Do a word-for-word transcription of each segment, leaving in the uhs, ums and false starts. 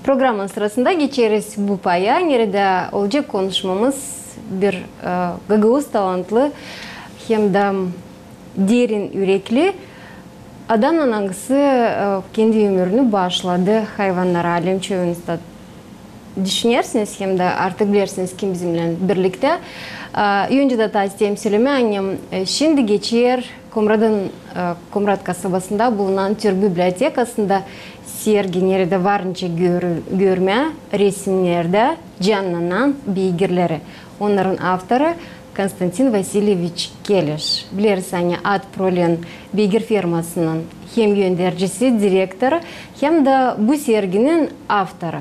Programanın sırasında geçeriz bu paya, neredä olacek konuşmamız bir, e, gagauz talantlı hem dä derin ürekli adamnan, angısı, e, kendi ömürünü baaşladı hayvannara. Alem çoyunuz da düşünersiniz hem dä artık bilersiniz, kim bizimnän birliktä. E, öncä dä taa isteerim sölemää, ani, e, şindi geçer Komratın, e, Komrat kasabasında bulunan Türk bibliotekasında sergi, neredä var nicä gör-, görmää resimnerdä cannanan beygirleri. Onnarın avtoru Konstantin Vasilyeviç Keleş. Bileriz, ani Ad Pro Len beygir fermasının hem öndercisi, direktoru, hem dä bu serginin avtoru.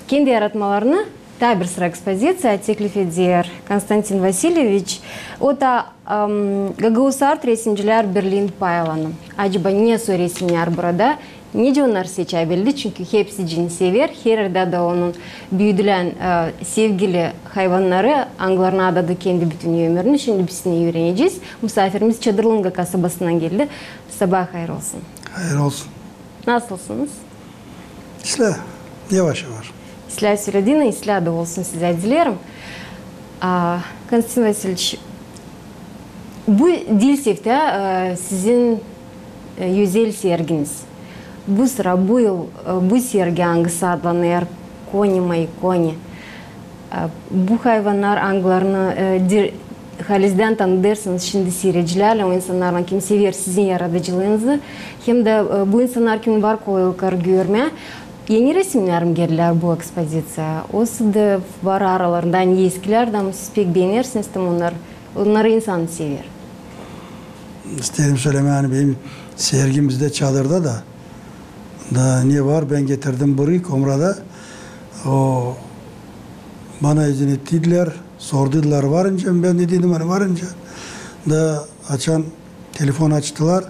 Kendi yaratmalarını taa bir sıra ekspoziţiya teklif eder Konstantin Vasilyeviç. O da, am, Gagauz Art resimcilär birliin paylanı. Acaba ne soy resimnär burada? Nicä onnarı seçäbildi? Çünkü hepsicini sever. Her erdä dä onun büüdülän, e, sevgili hayvannarı, angılarına adadı kendi bütün ömürünü. Şindi biz seni üürenecez. Musaafirimiz Çadırlınga kasabasından geldi. Sabaa hayır olsun. Hayır olsun. Nasılsınız? İslää, yavaş-yavaş. İslää sölediinä, islää dä olsun sizä dilerim. A, Konstantin Vasilyeviç, bu diil seftä, e, sizin, e, özel serginiz. Bu sıra, bu yıl, e, bu sergi, angısı adlanêr Koni moi koni. E, bu hayvannar, angılarını, e, dir-, halizdän tanıdêrsınız şindi siiredicilärlän, o insannarlan, kim sever sizin yaradıcılıınızı. Hem dä, e, bu insannar, kim var kolaylıkları görmää. Eni resimnär mi geldilär bu ekspoziţiyaya? Osa da var aralarında, ani eskilär dä, ama siz pek beenersiniz dä onnarı. Onnarı insan sever. İsteerim sölemää, ani benim sergim bizdä çadırda da. Da ne var, bän getirdim burayı, Komrada. O, bana izin ettidilär, sorduydılar, var nicä? Bän dä dedim, ani var nicä. Da açan telefon açtılar,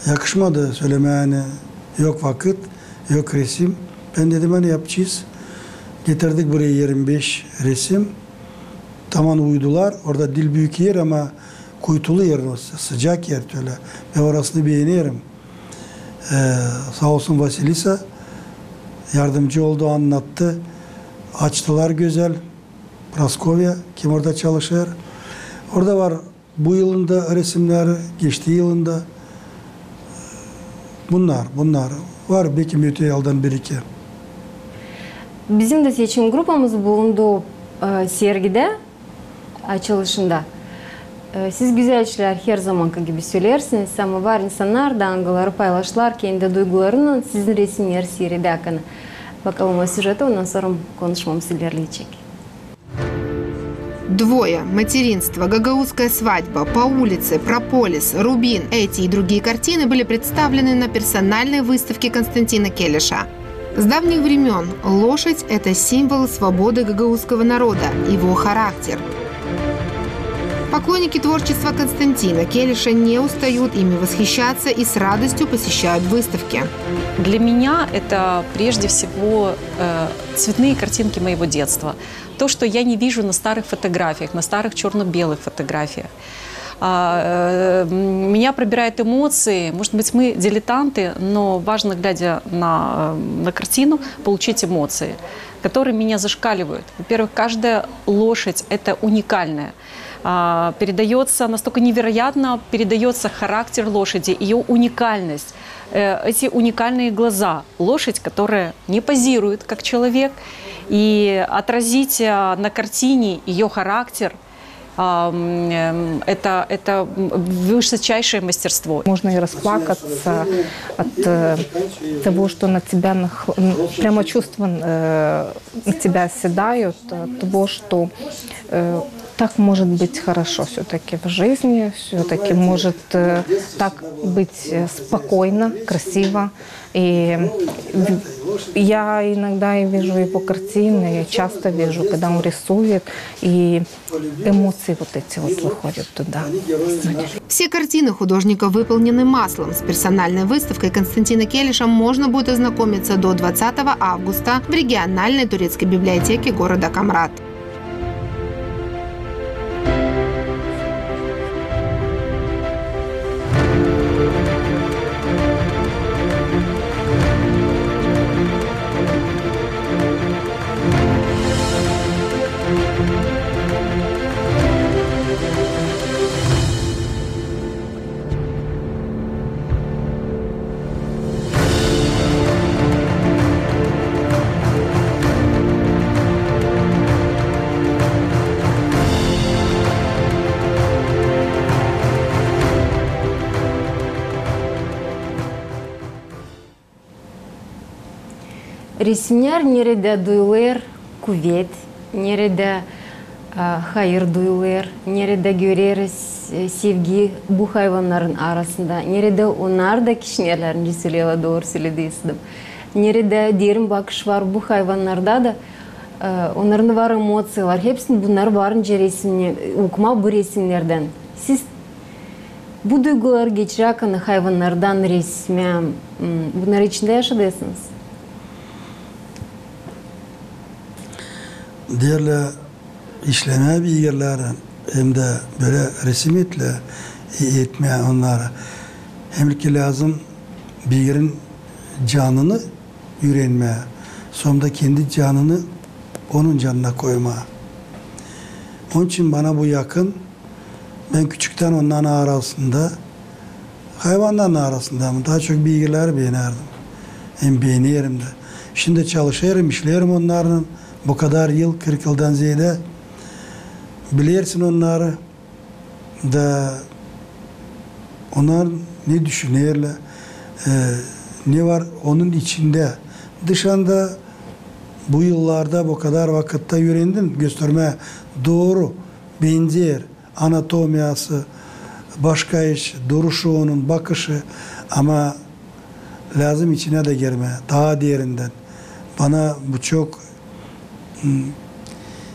yakışmadı sölemää, ani yok vakıt, yok resim. Bän dedim, ani yapacez. Getirdik burayı irmi beş resim. Taman uydular. Orada diil büük er, ama kuytulu er, o sı-, sıcak er ölä. Bän orasını beenerim. E, saa olsun Vasilisa yardımcı oldu, annattı. Açtılar gözäl. Praskovya, kim orada çalışêr. Orada var bu yılın da resimneri, geçti yılın da. Bunnar, bunnar. Var beki materialdan bir-iki. Bizim dä seçim grupamız bulundu, e, sergidä açılışında. E, siz gözäl işlär her zamankı gibi söleersiniz, ama var insannar da, angıları paylaştılar kendi duygularını sizin resimneri siiredärkän. Bakalım o süjetä, ondan sora konuşmamız ilerleyecek. «Двое», «Материнство», «Гагаузская свадьба», «По улице», «Прополис», «Рубин». Эти и другие картины были представлены на персональной выставке Константина Келеша. С давних времён лошадь — это символ свободы гагаузского народа, его характер. Поклонники творчества Константина Келеша не устают ими восхищаться и с радостью посещают выставки. Для меня это прежде всего, э, цветные картинки моего детства. То, что я не вижу на старых фотографиях, на старых чёрно-белых фотографиях. А, э, м, меня пробирают эмоции. Может быть, мы дилетанты, но важно, глядя на, э, на картину, получить эмоции, которые меня зашкаливают. Во-первых, каждая лошадь — это уникальная. А, передаётся настолько невероятно, передаётся характер лошади, её уникальность, э, эти уникальные глаза. Лошадь, которая не позирует, как человек, и отразить, а, на картине её характер, а, м, эм, это, это, м, высочайшее мастерство. Можно и расплакаться от, э, того, что на тебя нах-, м, прямо чувства, э, на тебя оседают, от того, что, э, так может быть хорошо всё-таки в жизни, всё-таки может, э, так быть, э, спокойно, красиво. И в-, я иногда и вижу его картины, я часто вижу, когда он рисует, и эмоции вот эти вот выходят туда. Все картины художника выполнены маслом. С персональной выставкой Константина Келеша можно будет ознакомиться до двадцатого августа в региональной турецкой библиотеке города Комрат. Resimnär neredä duyulêr kuvet, neredä, e, hayır duyulêr, neredä göreriz, e, sevgi bu hayvannarın arasında, neredä onnar da kişnärlär, nicä söleerlär, dooru sölediniz. Neredä derin bakış var bu hayvannarda da, e, onnarın var emosiyalar. Hepsini bunnarı var nicä resimnä-, okumaa bu resimnerdän. Siz bu duyguları geçirärkän hayvannardan resimnä, m, bunnarı içindä yaşadêrsınız? Deerlär, işlemää biigirlärlän hem dä bölä resim etlär, e, etmää onnarı. Hem ki lääzım biigirin canını üürenmää, sora da kendi canını onun canına koymaa. Onun için bana bu yakın. Bän küçüktän onnarın arasında, hayvannarın arasında, ama taa çok biigirleri beenärdim. Hem beenerim dä. Şindi çalışêrım, işleerim onnarlan. Bu kadar yıl, kırk yıldan zeedä. Bilersin onnarı da, onnar ne düşünerlär, e, ne var onun içindä. Dışanda bu yıllarda, bu kadar vakıtta üürendim göstermää dooru, benzeer anatomiyası, başka iş, duruşu onun, bakışı, ama lääzım içinä dä girmää, taa derindän. Bana bu çok, m,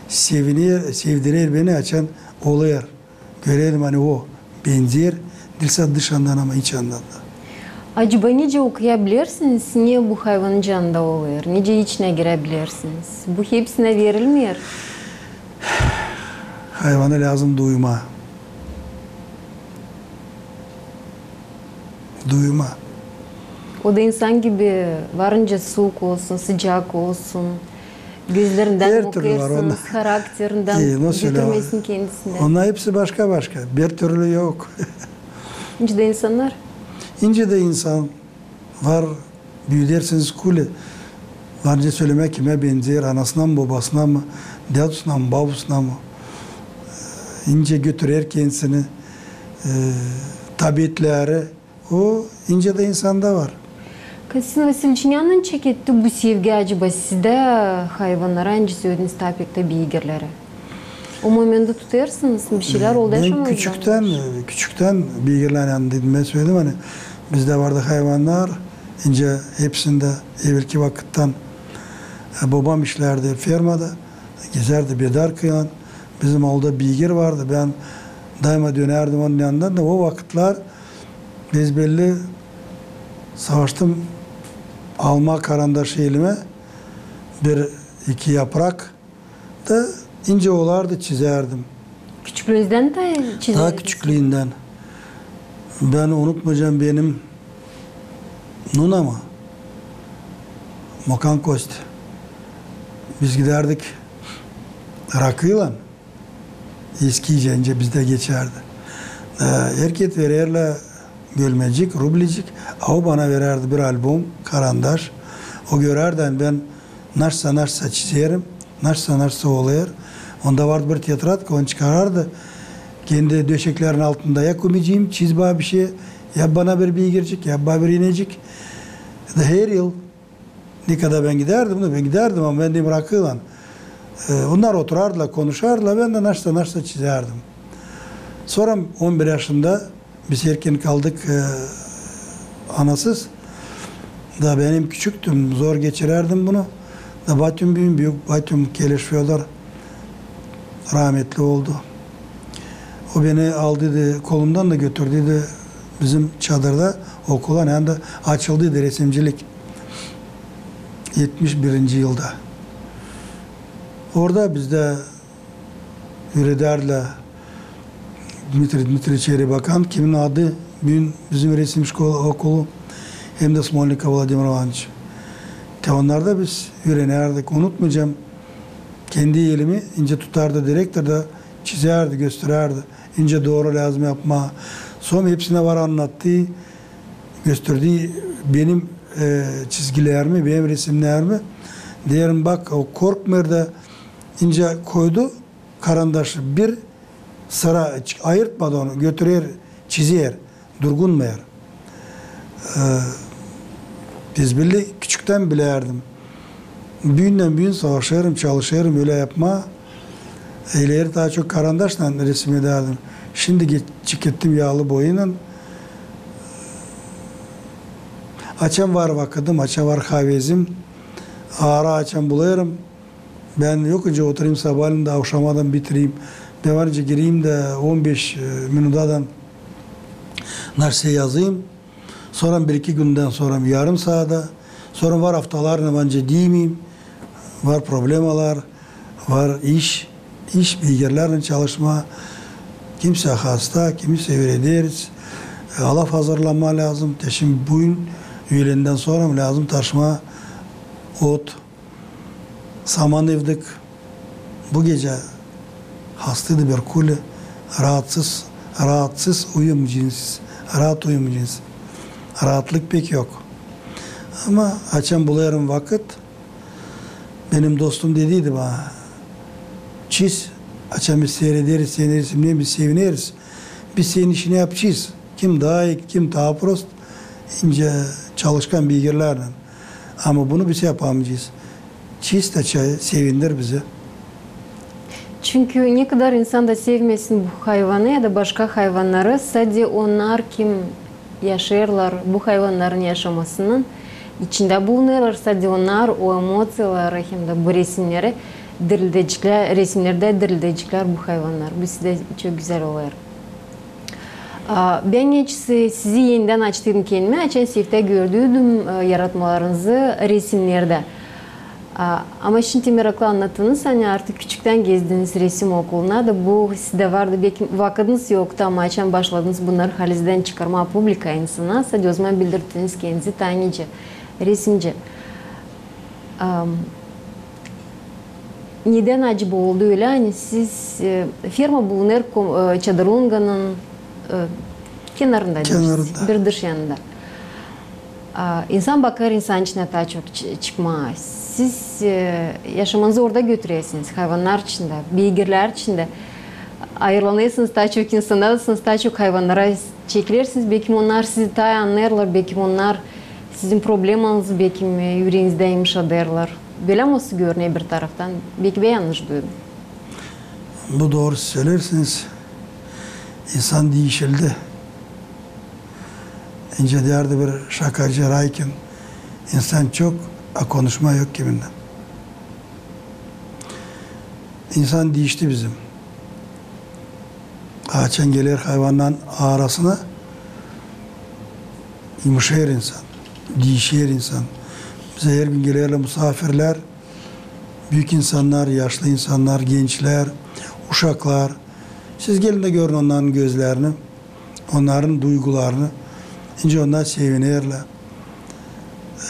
seviner, sevdirer beni, açan olêr. Görerim, ani o benzeer, diil sade dışandan, ama içandan da. Acaba nicä okuyabilirsiniz, ne bu hayvanın canında olêr? Nicä içinä girebilirsiniz? Bu hepsinä verilmeer. Hayvanı lääzım duymaa. Duymaa. O da insan gibi, var nicä suuk olsun, sıcak olsun, gözlerindän okuyêrsınız, karakterindän, götürmesin kendisindän. Onnar hepsi başka-başka. Bir türlü yok. İncä dä insannar. İncä dä insan var, büüdersiniz kule. Var nicä sölemää, kimä benzeer, anasına mı, bobasına mı, dädusuna mı, babusuna mı. İncä götürer kendisini, e, tabiatlari. O incä dä insanda var. Konstantin Vasiliç, neyandan çeketti bu sevgi acaba sizdä hayvannara, nicä sölediniz, taa pek dä biigirlerä? O momentta tutêrsınız, bir şeylär oldu yaşamanızda. Bän küçüktän, e, küçüktän biigirlerin yanındaydım. Bän söledim, ani bizdä vardı hayvannar, incä hepsindä evelki vakıttan, e, bobam işlärdi fermada, gezärdi bedarkaylan. Bizim avulda biigir vardı, bän daima dönärdim onun yanından da. O vakıtlar, bezbelli, savaştım almaa karandaşı elimä, bir-iki yaprak da incä olardı çizärdim. Küçüklüünüzdän dä çizerdiniz? Taa küçüklüündän. Bän unutmayacam benim nunamı, Mokan Kost. Biz gidärdik rakıylan, eskiicä, incä bizdä geçärdi. E, herkez verärdi gölmecik, rublecik, a o bana verärdi bir albom, karandaş. O görärdi, ani bän naşsa-naşsa çizerim, naşsa-naşsa olêr. Onda vardı bir tetratka, onu çıkarardı. Kendi döşeklerinin altında: "Ya, kumicim, çiz bana bir şey, ya bana bir biigircik, ya bana bir inecik." Da her yıl, ne kadar bän gidärdim, da bän gidärdim, ama bän deyim rakıylan. E, onnar oturardılar, konuşardılar, bän dä naşsa-naşsa çizärdim. Sora on bir yaşında biz erken kaldık, e, anasız. Da bän küçüktüm, zor geçirärdim bunu. Da batüm büün, büük batüm Keleş Födor rametli oldu. O beni aldıydı, kolumdan da götürdüydü bizim çadırda okula, neredä açıldıydı resimcilik etmiş birinci yılda. Orada bizdä üüredärlär Dmitriy Dmitriç Eribakan, kimin adı büün bizim resim şkola, okulu, hem dä Smolnikov Vladimir İvanoviç. Te onnarda biz üürenärdik. Unutmayacam, kendi elimi incä tutardı direktor da, çizärdi, gösterärdi. İncä dooru lääzım yapmaa. Sora hepsinä var annattı, gösterdi benim, e, çizgilerimi, benim resimnerimi. Deerim, bak, o korkmêêr da, incä koydu karandaşı, bir sıra ayırtmadı onu, götürer, çizer, durgunmêêr. E, biz bilä küçüktän bilärdim. Büündän büün savaşêrım, çalışêrım ölä yapmaa. İleri taa çok karandaşlan resim edärdim. Şindi geç-, çekettim yaalı boyaylan. Açan var vakıdım, açan var havezim, aara açan bulêrım. Bän yok nicä oturayım sabaalän da avşamadan bitireyim. Bän var nicä gireyim dä on beş, e, minutadan naşey yazayım. Sora bir-iki gündän sora yarım saada. Sora var aftalarlan var nicä diimeyim. Var problemalar, var iş. İş, beygirlärlän çalışmaa. Kimsä hasta, kimsä üürederiz. E, alaf hazırlamaa lääzım. Te şindi büün üülendän sora lääzım taşımaa ot. Saman evdik. Bu gecä hastaydı bir kuli. Raatsız, raatsız uyumaycez. Raat uyumaycez. Raatlık pek yok. Ama açan bulêrım vakıt, benim dostum dediydi bana: "Çiz, açan biz siirederiz, seni resimneri, biz sevineriz. Biz senin işini yapacez. Kim taa ii, kim taa prost, nicä çalışkan beygirlärlän. Ama bunu biz yapamaycez. Çiz dä ça-, sevindir bizi." Çünkü ne kadar insan da sevmesin bu hayvanı ya da başka hayvannarı, sade onnar kim yaşêêrlar bu hayvannarın yaşamasının içindä bulunêrlar, sade onnar o emosiyaları hem dä bu resimneri dirildecek-, resimnerdä dirildeceklär bu hayvannar. Bu sizä çok gözäl olêr. A, bän neçin sizi enidän açtıydım kendimä, açan seftä gördüydüm, e, yaratmalarınızı resimnerdä. A, ama şindi meraklı annattınız, ani artık küçüktän gezdiniz resim okuluna da, bu sizdä vardı, beki vakıdınız yoktu, ama açan başladınız bunnarı halizdän çıkarmaa publikaya, insana, sade ozaman bildirdiniz kendinizi taa nicä resimci. Am, nedän acaba oldu ölä, ani siz, e, ferma bulunêr kom-, e, Çadırlunganın, e, kenarında, kenarında, bir dış yanında. A, insan bakêr insan içinä taa çok çı-, çıkmaa. Siz, e, yaşamanızı orada götürersiniz, hayvannar içindä, beygirlär içindä. Ayırlanêrsınız taa çok insannardasınız, taa çok hayvannara çekilersiniz. Beki onnar sizi taa ii annêêrlar, beki onnar sizin problemanızı beki, e, üreenizdä yımadêrlar. Bölä mi o görünüyor bir taraftan? Beki bän yannış duydum. Bu dooru söleersiniz. İnsan diişildi. Nicä deyärdi bir şakacı Raykin: "İnsan çok, a konuşma yok kimindän." İnsan diişti bizim. Açan geler hayvannarın arasına, yımışêr insan, diişer insan. Bizä her gün gelerlär musaafirlär, büük insannar, yaşlı insannar, gençlär, uşaklar. Siz gelin dä görün onnarın gözlerini, onnarın duygularını. Nicä onnar sevinerlär.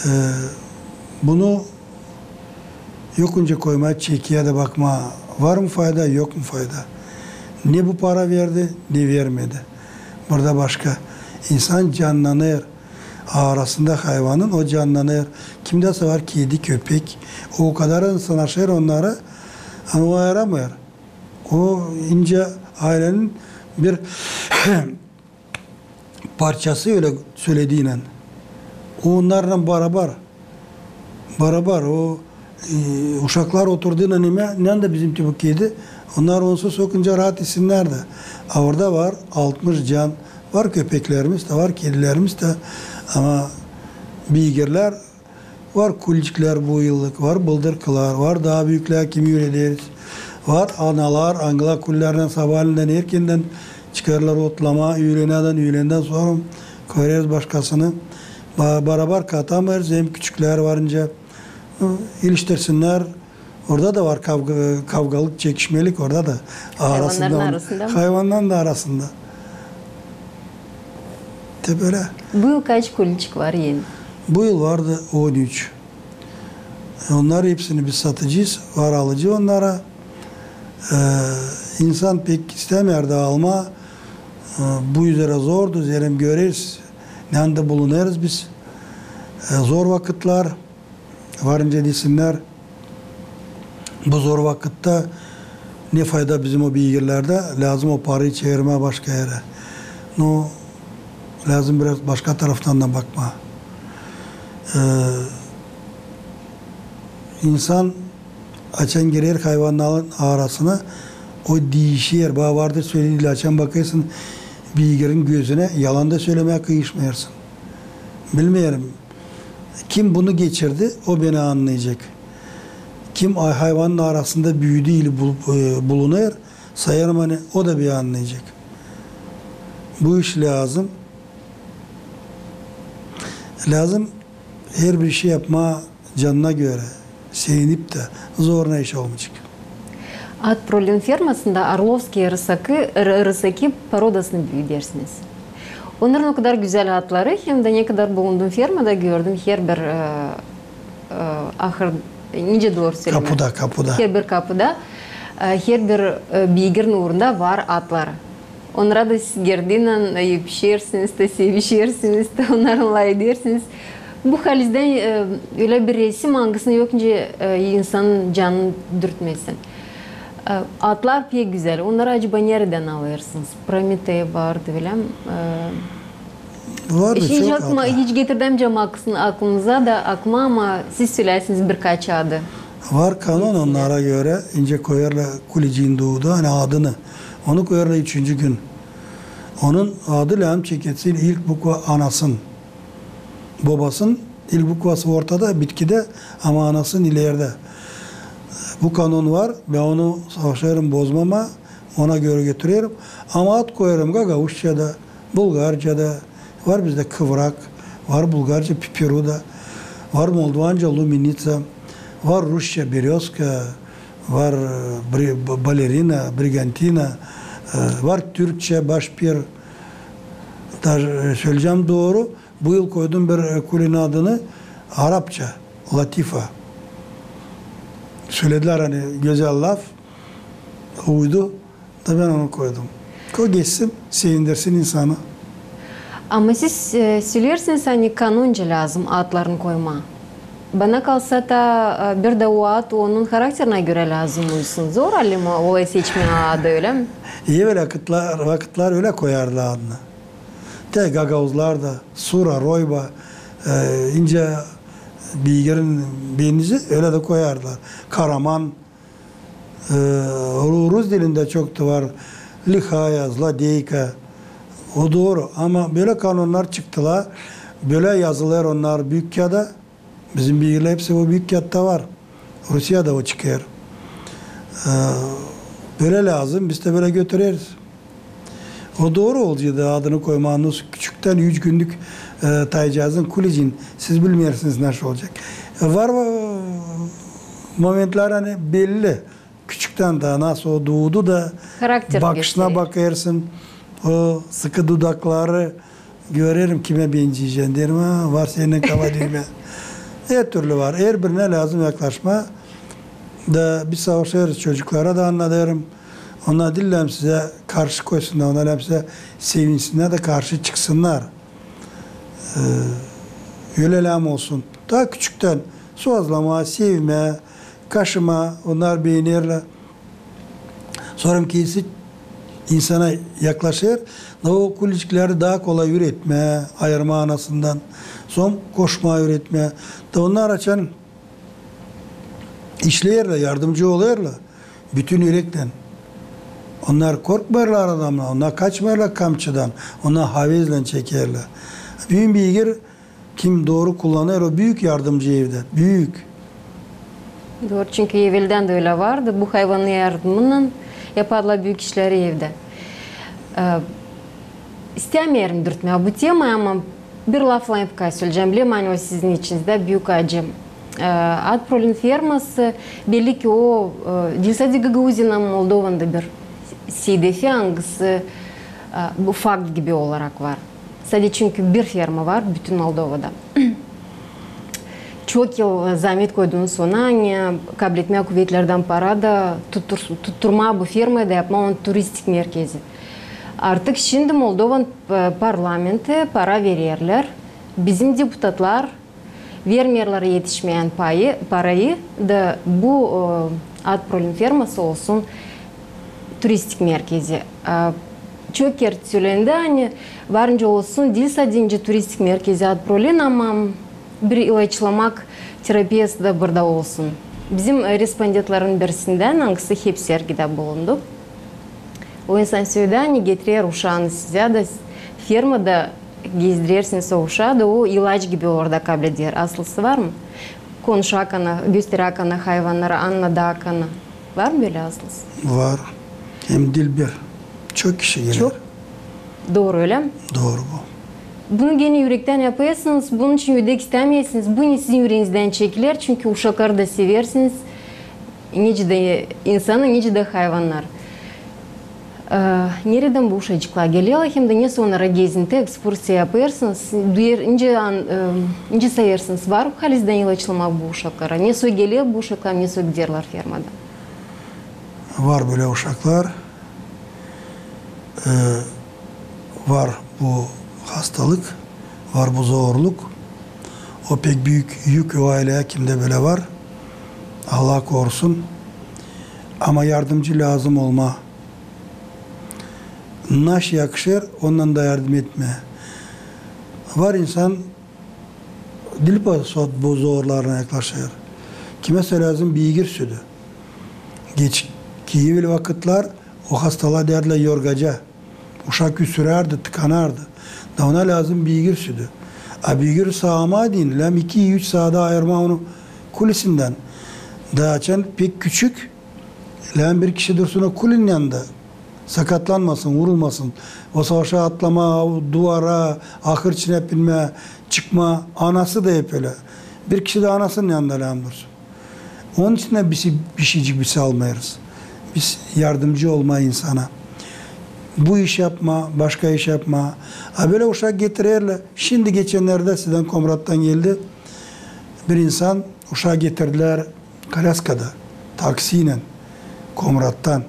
E, bunu yok nicä koymaa çekiyä dä bakmaa, var mı fayda, yok mu fayda. Ne bu para verdi, ne vermedi. Burada başka. İnsan cannanêr. Arasında hayvanın o cannanêr. Kimdä sä var kedi, köpek. O kadar sanaşêr onnarı, ama o ayıramêêr. O nicä aylenin bir parçası, ölä sölediynän. O onnarlan barabar. Barabar. O, e, uşaklar oturduynannan, ne, ne anda bizim bu kedi, onnar onsuz sokunca raat itsinnär dä. A orada var altmış can. Var köpeklerimiz dä, var kedilerimiz dä. Ama beygirlär, var kulçiklär bu yıllık, var bıldırkılar, var taa büüklär, kimi üürederiz. Var analar, angılar kullärlän sabaalendän erkendän çıkêrlar otlamaa, üülenädän, üülendän sora koyêrız başkasını. Ba-, barabar katamêêrız, hem küçüklär var nicä. Iliştirsinnär. Orada da var kavga, kavgalık, çekişmelik orada da. Hayvannarın arasında mı? Hayvannarın da arasında. Te bölä. Bu yıl kaç kulçik var eni? Bu yıl vardı on üç. E, onnarı hepsini biz satacez, var alıcı onnara. E, insan pek istämeer dä almaa. E, bu üzerä zordu, zerä göreriz, ne anda bulunêrız biz. E, zor vakıtlar. Var nicä desinnär, bu zor vakıtta ne fayda bizim o beygirlerdä, lääzım o parayı çevirmää başka erä. No, lääzım biraz başka taraftan da bakmaa. E, İnsan açan girer hayvannarın arasına, o diişer. Bana vardır söledilär, açan bakêrsın biigirin gözünä, yalan da sölemää kıyışmêêrsın. Bilmeerim, kim bunu geçirdi, o beni annayacek. Kim hayvannarın arasında büüdü ili bulunêr, sayêrım, ani o da beni annayacek. Bu iş lääzım. Lääzım herbir işi yapmaa canına görä, sevinip dä, zoruna iş olmayacek. At Prolin fermasında Orlovskiy, Rısaki, Rısaki porodasını büüdersiniz. Onnarın o kadar gözäl atları, hem dä ne kadar bulundum fermada, gördüm, herbir ahır, nicä dooru sölemää? Kapuda, kapuda. Herbir kapuda, herbir biigirin uurunda var atları. Onnara da siz girdiynän öpüşersiniz dä, sevişersiniz dä, onnarınnan lafedersiniz. Bu halizdän ölä bir resim, angısını yok nicä insanın canını dürtmesin. Atlar pek gözäl. Onnarı acaba neredän alêrsınız? Prometey vardı, bilem. Var da çok atlar. Hiç getirmeycäm aklınıza da, aklıma, ama siz sölärsiniz birkaç adı. Var kanon onnara görä, nicä koyêrlar Kulicin duuda, ani adını. Onu koyêrlar üçüncü gün. Onun adı lääzım çeketsin ilk bukva anasın. Bobasın ilk bukvası ortada, bitkidä, ama anasın ilerdä. Bu kanon var, bän onu savaşêrım bozmamaa, ona görä götürerim. Ama ad koyêrım gagauzça da, bulgarca da, var bizdä kıvrak, var bulgarca pipiru da, var moldovanca luminitsa, var rusça berezka, var balerina, brigantina, var türkçä başpir. Sölecäm dooru, bu yıl koydum bir kulin adını arapça, latifa. Söledilär, ani gözäl laf, uydu. Da bän onu koydum. Koy geçsin, sevindirsin insanı. Ama siz söleersiniz, ani kanonca lääzım adlarını koymaa. Bana kalsa da, bir dä o ad onun harakterinä görä lääzım uysun. Zor, alima, olêr seçmää adı, ölä mi? Evel vakıtlar, vakıtlar ölä koyardılar adını. Te gagauzlar da, Sura, Royba, nicä biigirin benzi, ölä dä koyardılar. Karaman, rus dilindä çok da var. Lihaya, zlodeyka. O dooru. Ama bölä kanonnar çıktılar. Bölä yazılêr onnar büük kiyada. Bizim biigirlär hepsi o büük kiyadda var. Rusiyada o çıkêr. Bölä lääzım, biz dä bölä götüreriz. O dooru olacek da adını koymaa, nasıl küçüktän üç günnük taycazın Kulicin, siz bilmeersiniz nasıl olacek. Var momentlär, ani belli. Küçüktän dä nasıl o duudu da bakışına bakêrsın, o sıkı dudakları, görerim, kimä benzeyecän, deerim, ha, var sendä kaba düümä. Her türlü var. Herbirinä lääzım yaklaşmaa. Da biz savaşêrız, çocuklara da annadêrım. Onnar diil lääzım sizä karşı koysunnar, onnar lääzım sizä sevinsinnär da karşı çıksınnar. Ölä lääzım olsun. Taa küçüktän sozlamaa, sevmää, kaşımaa, onnar beenerlär. Sora kendisi insana yaklaşêr, da o kulicikleri taa kolay üüretmää, ayırmaa anasından, sora koşmaa üüretmää. Da onnar açan işleerlär, yardımcı olêrlar bütün üreklän. Onnar korkmêêrlar adamdan, onnar kaçmêêrlar kamçıdan, onnar havezlän çekerlär. Büün biigir kim dooru kullanêr, o büük yardımcı evdä, büük. Dooru, çünkü eveldän dä ölä vardı. Bu hayvanın yardımınnan yapardılar büük işleri evdä. İstämeerim dürtmää bu temayı, ama bir laflayıp kay söleyecäm. Bilerim, ani o sizin içinizdä büük acı. At Prolin ferması, belli ki, o diil sade Gagauziyanın, ama Moldovanın da bir sedefi, angısı bu fakt gibi olarak var. Sade çünkü bir ferma var bütün Moldovada. Çok yıl zaamet koydunuz ona, ani kabletmää kuvetlerdän para da tutturmaa bu fermayı da yapmaa onu turistik merkezi. Artık şindi Moldovanın parlamenti para vererlär. Bizim deputatlar vermeerlär etişmeyän parayı da bu At Prolin ferması olsun turistik merkezi. Çok kert sölendi, ani var nicä olsun, diil sade nicä turistik merkezi At Prolin, ama bir ilaçlamak terapiyası da burada olsun. Bizim, e, respondentlerin birisindän, angısı hep sergidä bulundu. O insan söledä, ani getirer uşaanı sizä dä, fermada gezdirersiniz o uşaa da, o ilaç gibi orada kableder. Aslısı var mı? Konuşarak ana, gösteräk ana hayvannarı, annadarak ana. Var mı bölä aslısı? Var. Hem dilber. Çok kişi geler. Çok. Dooru, ölä mi? Dooru bu. Bunu genä ürektän yapêrsınız, bunun için ödek istämeersiniz. Bu ne sizin üreenizdän çekiler, çünkü uşakları da seversiniz. Nicä dä insanı, nicä dä hayvannarı. E, neredän bu uşacıklar gelerlär, hem dä ne sora gezinti, ekskursiya yapêrsınız, duyêr, nicä an-, e, nicä sayêrsınız, var halizdän ilaçlamaa bu uşakları, ne sora geler bu uşaklar, ne sora giderlär fermadan? Var bölä uşaklar. E, var bu hastalık, var bu zorluk. O pek büük yük o ayleyä, kimdä bölä var. Allah korusun. Ama yardımcı lääzım olmaa. Naşey yakışêr, ondan da yardım etmää. Var insan diil bu, bu zorlarına yaklaşêr. Kimsä lääzım beygir südü. Geç, ki evel vakıtlar o hastalığa deerdilär yorgaca. Uşak üsürärdi, tıkanardı. Da ona lääzım beygir südü. A beygir saamaa deyni, lääzım iki-üç saada ayırmaa onu kulesindän. Da açan pek küçük, lääzım bir kişi dursun o kulenin yanında. Sakatlanmasın, vurulmasın. O aşaa atlamaa, o duvara, ahır içinä binmää, çıkmaa. Anası da hep ölä. Bir kişi dä anasının yanında lääzım dursun. Onun için dä biz bişeycik biz almêêrız. Biz yardımcı olmaa insana. Bu iş yapmaa, başka iş yapmaa. A bölä uşak getirerlär. Şindi geçennerdä sizdän Komrattan geldi. Bir insan, uşaa getirdilär kolyaskada, taksiylän, Komrattan.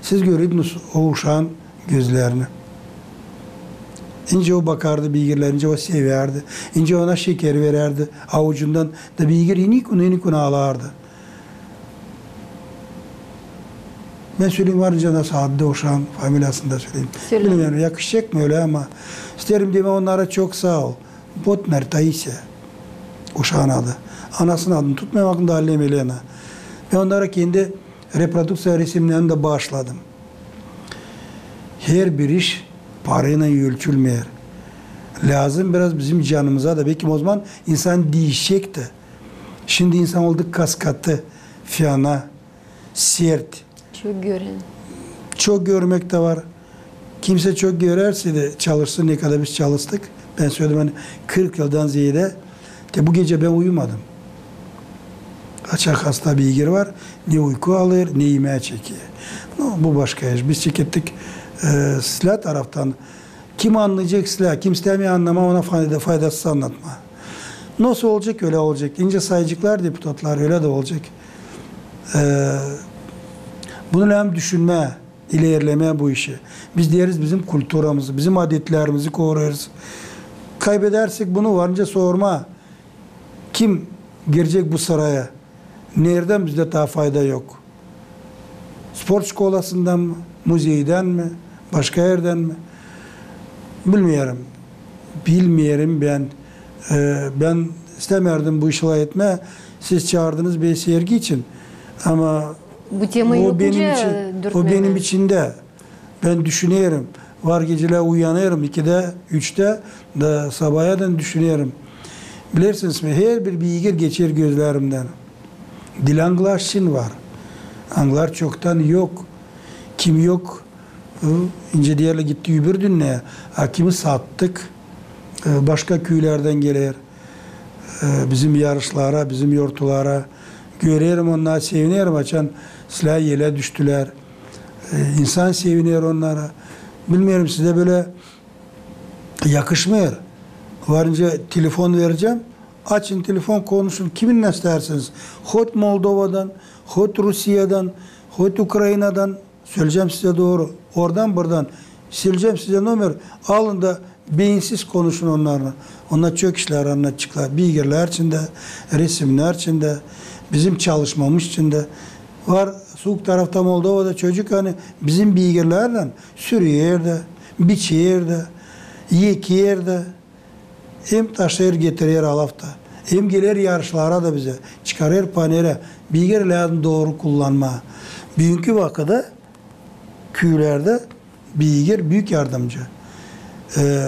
Siz gördünüz o uşaan gözlerini. Nicä o bakardı beygirä, nicä o sevärdi, nicä ona şeker verärdi, avucundan da beygir inik-inik ağlardı. Bän söleyim, var nicä nasıl adı, uşaan familiyasını da söleyim. Söleyin. Bilmeerim, yakışacek mı ölä, ama isteerim demää onnara çok saa ol. Botner Taisiya uşaan adı. Anasının adını tutmayım aklımda, Allem Elena. Bän onnara kendi reprodukţiya resimnerini dä baaşladım. Herbir iş paraylan ölçülmeer. Lääzım biraz bizim canımıza da, bekim ozaman insan diişecek dä. Şindi insan oldu kaskatı, fiana, sert. Çok gören. Çok görmäk tä var. Kimsä çok görärse dä çalışsın, ne kadar biz çalıştık. Bän söledim, ani kırk yıldan zeedä, te bu gecä bän uyumadım. Açan hasta beygir var, ne uyku alêr, ne imää çeker. No, bu başka iş. Biz çekettik, e, sizdä taraftan. Kim annayacek sizdä, kim istämeer annamaa, ona fayda, faydasız annatmaa. Nasıl olacek, ölä olacek. Nicä sayaceklar deputatlar, ölä dä olacek. E, bunu lääzım düşünmää, ilerlemää bu işi. Biz deeriz, bizim kulturamızı, bizim adetlerimizi koruyêrız. Kaybedersek bunu, var nicä sormaa, kim girecek bu sıraya? Neredän bizdä taa fayda yok? Sport şkolasından mı, muzeydän mi, başka erdän mi? Bilmeerim. Bilmeerim bän. E, bän istämärdim bu işi lafetmää. Siz çaardınız beni sergi için. Ama bu tema o benim için, o benim içindä. Bän düşünerim. Var gecä uyanêrım ikidä, üçtä, da sabaadan düşünerim. Bilersiniz mi, herbir beygir geçer gözlerimdän. Diil angılar şindi var. Angılar çoktan yok. Kim yok, ı, nicä deerlär, gitti öbür dünneyä. A kimi sattık, ı, başka küülerdän geler. E, bizim yarışlara, bizim yortulara. Görerim onnarı, sevinerim, açan sizdä elä düştülär. E, insan seviner onnara. Bilmeerim, sizdä bölä yakışmêêr. Var nicä telefon verecäm. Açın telefon, konuşun kiminnän istärsiniz. Hot Moldovadan, hot Rusiyadan, hot Ukrainadan. Söleyecäm sizä dooru. Oradan-burdan söleyecäm sizä nomer. Alın da beyinsiz konuşun onnarlan. Onnar çok işlär annadaceklar. Beygirlär içindä, resimnär içindä, bizim çalışmamız içindä. Var suuk tarafta Moldovada çocuk, ani bizim beygirlärlän sürüyer dä, biçer dä, eker dä. Hem taşıyêr, getirer alafta. Hem geler yarışlara da bizä, çıkarêr panere, beygir lääzım dooru kullanmaa. Büünkü vakıda küülerdä beygir büük yardımcı. E,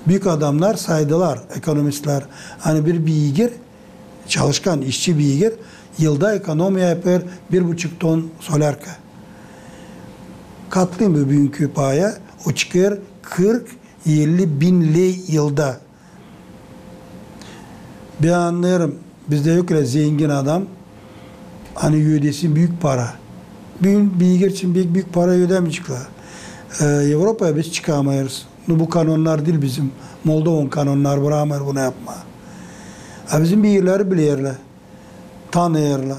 büük adamnar saydılar, ekonomistlär, ani bir beygir, çalışkan, işçi beygir yılda ekonomiya yapêr bir buçuk ton solärka. Katlayın bu büünkü paya, o çıkêr kırk, elli bin ley yılda. Bän annêêrım, bizdä yok ölä zengin adam, ani ödesin büük para. Büün beygir için pek büük para ödämeyecekler. E, Evropaya biz çıkamêêrız. Nu, bu kanonnar diil bizim. Moldovan kanonnar brakmêêr bunu yapmaa. A bizim beygirleri bilerlär, tanıyêrlar.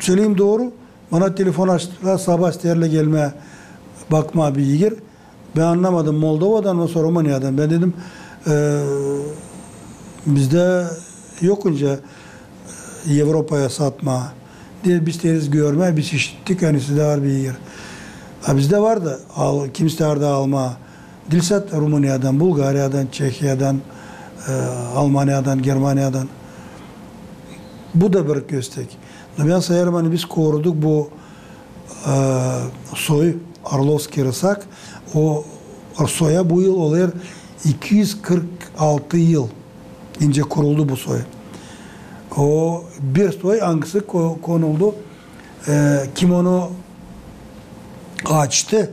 Söleyim dooru, bana telefon açtılar, sabaa isteerlär gelmää, bakmaa beygir. Bän annamadım, Moldovadan mı, yoksa Rumıniyadan. Bän dedim, e, bizdä yok nicä, e, Evropaya satmaa. Deer, biz isteeriz görmää, biz işittik, ani sizdä var beygir. A bizdä var da, al, kim isteer dä almaa. Diil sade Rumıniyadan, Bulgariyadan, Çehiyadan, e, Almaniyadan, Germaniyadan. Bu da bir köstek. No bän sayêrım, ani biz koruduk bu, e, soy, Orlovskiy Rısak. O soya bu yıl olêr iki üz kırk altı yıl, nicä kuruldu bu soy. O bir soy, angısı ko-, konuldu, e, kim onu açtı,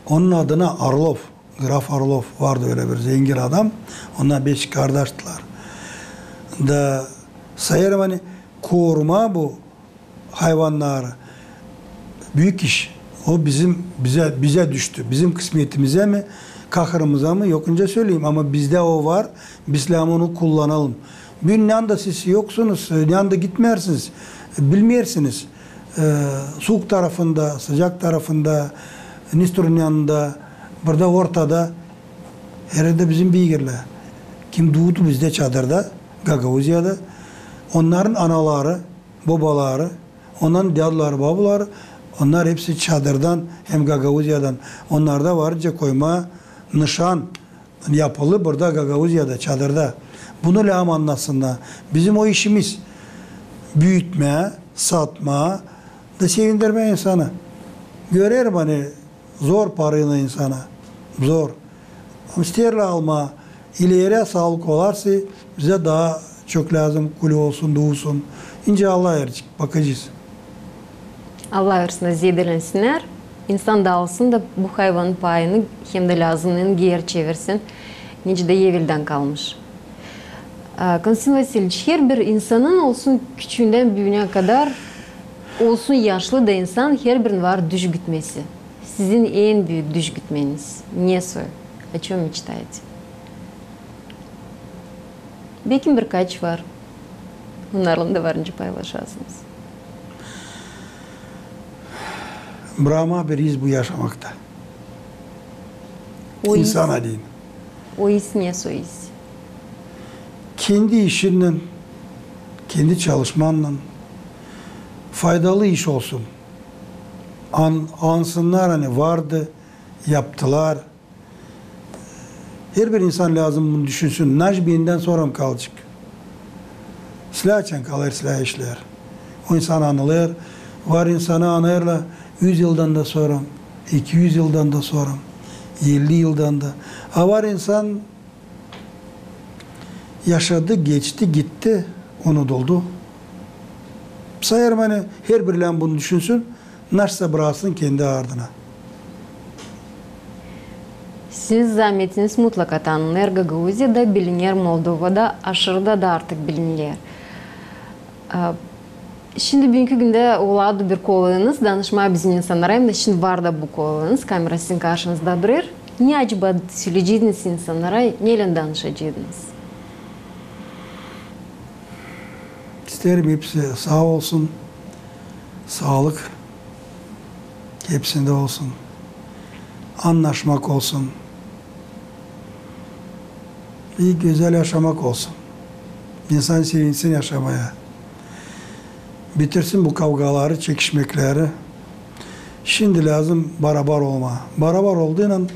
onun adına Orlov, graf Orlov vardı ölä bir zengin adam. Onnar beş kardaştılar. Da sayêrım, ani korumaa bu hayvannarı büük iş. O bizim, bizä, bizä düştü. Bizim kısmetimizä mi, kahırımıza mı, yok nicä söleyim, ama bizdä o var. Biz lääzım onu kullanalım. Büün neyanda siz yoksunuz, neyanda gitmeersiniz, bilmeersiniz. E, suuk tarafında, sıcak tarafında, Nistrun yanında, burada ortada, her erdä bizim beygirlär. Kim duudu bizdä çadırda, Gagauziyada, onnarın anaları, bobaları, onnarın däduları, babuları, onnar hepsi çadırdan hem Gagauziyadan. Onnarda var nicä koymaa nışan, yapılı burada Gagauziyada, çadırda. Bunu lääzım annasınnar. Bizim o işimiz büütmää, satmaa da sevindirmää insanı. Görerim, ani zor paraylan insana. Zor. Ama isteerlär almaa. İleri saalık olarsa, bizä taa çok lääzım kuli olsun, duusun. İnce Allah erecek, bakacez. Allah versin, zedelensinnär. İnsan da alsın da bu hayvanın payını hem dä lääzımnı geeri çevirsin, nicä dä eveldän kalmış. A, Konstantin Vasiliç, herbir insanın olsun küçüündän büünä kadar, olsun yaşlı da insan, herbirin var düş gütmesi. Sizin en büük düş gütmeniz ne soy? О чём мечтаете? Bekim birkaç var. Onnarlan da var nicä paylaşasınız. Brakmaa bir iz bu yaşamakta. O iz. İnsana deyni. O iz ne soy iz? Kendi işinnän, kendi çalışmannan faydalı iş olsun. An-, ansınnar, ani vardı, yaptılar. Herbir insan lääzım bunu düşünsün. Naş bendän sora mı kalacek? Islää açan kalêr, islää işleer. O insan anılêr. Var insanı anêrlar üz yıldan da sora, iki üz yıldan da sora, elli yıldan da. A var insan yaşadı, geçti, gitti, unuduldu. Sayêrım, ani herbir lääzım bunu düşünsün. Naşsa braksın kendi ardına. Sizin zaametiniz mutlaka tanınêr Gagauziyada, biliner Moldovada, aşırıda da artık biliner. A, şindi büünkü gündä olêr bir kolayınız danışmaa bizim insannara, hem dä şindi var da bu kolayınız, kamera sizin karşınızda durêr. Ne acaba söleyecediniz insannara, neylän danışacedınız? İsteerim hepsi saa olsun, saalık hepsindä olsun, annaşmak olsun, bir gözäl yaşamak olsun. İnsan sevinsin yaşamaya. Bitirsin bu kavgaları, çekişmekleri. Şindi lääzım barabar olmaa. Barabar olduynan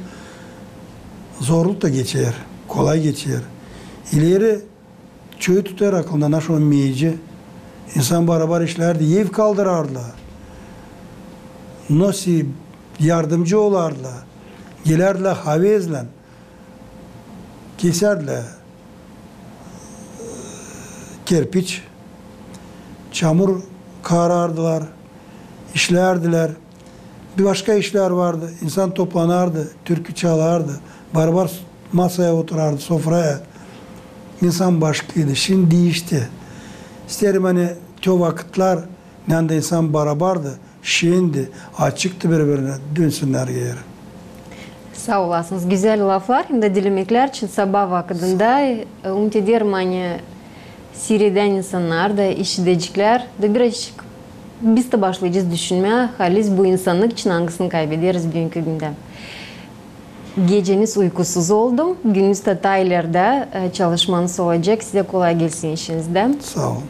zorluk ta geçer, kolay geçer. İleri Çoyu tutêr aklında, naşey o meyci. İnsan barabar işlärdi, ev kaldırardılar. Nasıl yardımcı olardılar. Gelärdilär havezlän. Kesärdilär kerpiç, çamur kaarardılar, işlärdilär. Bir başka işlär vardı. İnsan toplanardı, türkü çalardı. Barabar masaya oturardı, sofraya. İnsan başkaydı. Şindi diişti. İsteerim, ani o vakıtlar, nanda insan barabardı, şindi açıktı biri-birinä, dönsünnär geeri. Saa olasınız. Gözäl laflar hem dä dilemeklär için sabaa vakıdında. E, umut ederim, ani siiredän insannar da, işideceklär dä birazcık biz dä başlayacez düşünmää haliz bu insannık için, angısını kaybederiz büünkü gündä. Geceniz uykusuz olsun, gününüz tä taa ileerdä, e, çalışmanız olacek. Sizä kolay gelsin işinizdä. Saa olun.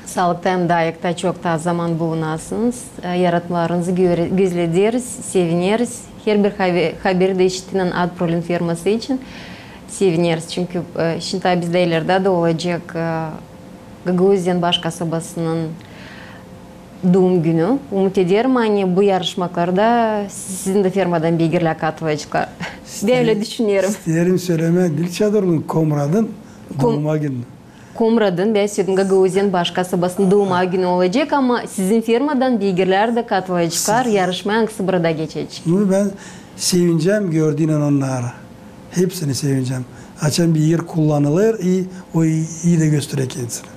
Saalıkta hem dä ayakta çok taa zaman bulunasınız. E, yaratmalarınızı göre-, gözlederiz, sevineriz. Herbir habe-, haberi dä işittiynän Adprolin ferması için sevineriz. Çünkü, e, şindi taa bizdä ileerdä dä olacek, e, Gagauziyanın baş kasabasının duum günü. Umut ederim, ani bu yarışmaklarda sizin dä fermadan beygirlär katılaceklar. Bän ölä düşünerim. İsteerim sölemää, diil Çadırlungun, Komradın duuma günü. Komradın, bän söledim, Gagauziyanın baş kasabasının duuma günü olacek, ama sizin fermadan beygirlär dä katılaceklar yarışmaya, angısı burada geçecek. Bunu bän sevincäm gördüynän onnarı. Hepsini sevincäm. Açan beygir kullanılêr, i o i, i dä gösterer kendisini.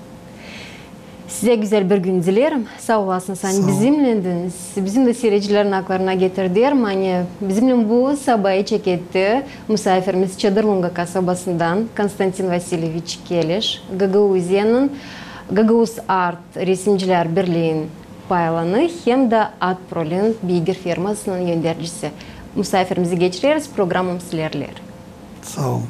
Sizä gözäl bir gün dileerim. Saa olasınız, ani bizimnäydiniz. Bizim dä siiredicilerin aklarına getirderim, ani bizimnän bu sabaayı çeketti musaafirimiz Çadırlungun kasabasından Konstantin Vasilyeviç Keleş, Gagauziyanın Gagauz Art resimcilär birliin paylanı hem dä Adprolin beygir fermasının öndercisi. Musaafirimizi geçireriz, programamız ilerleer. Saa olun.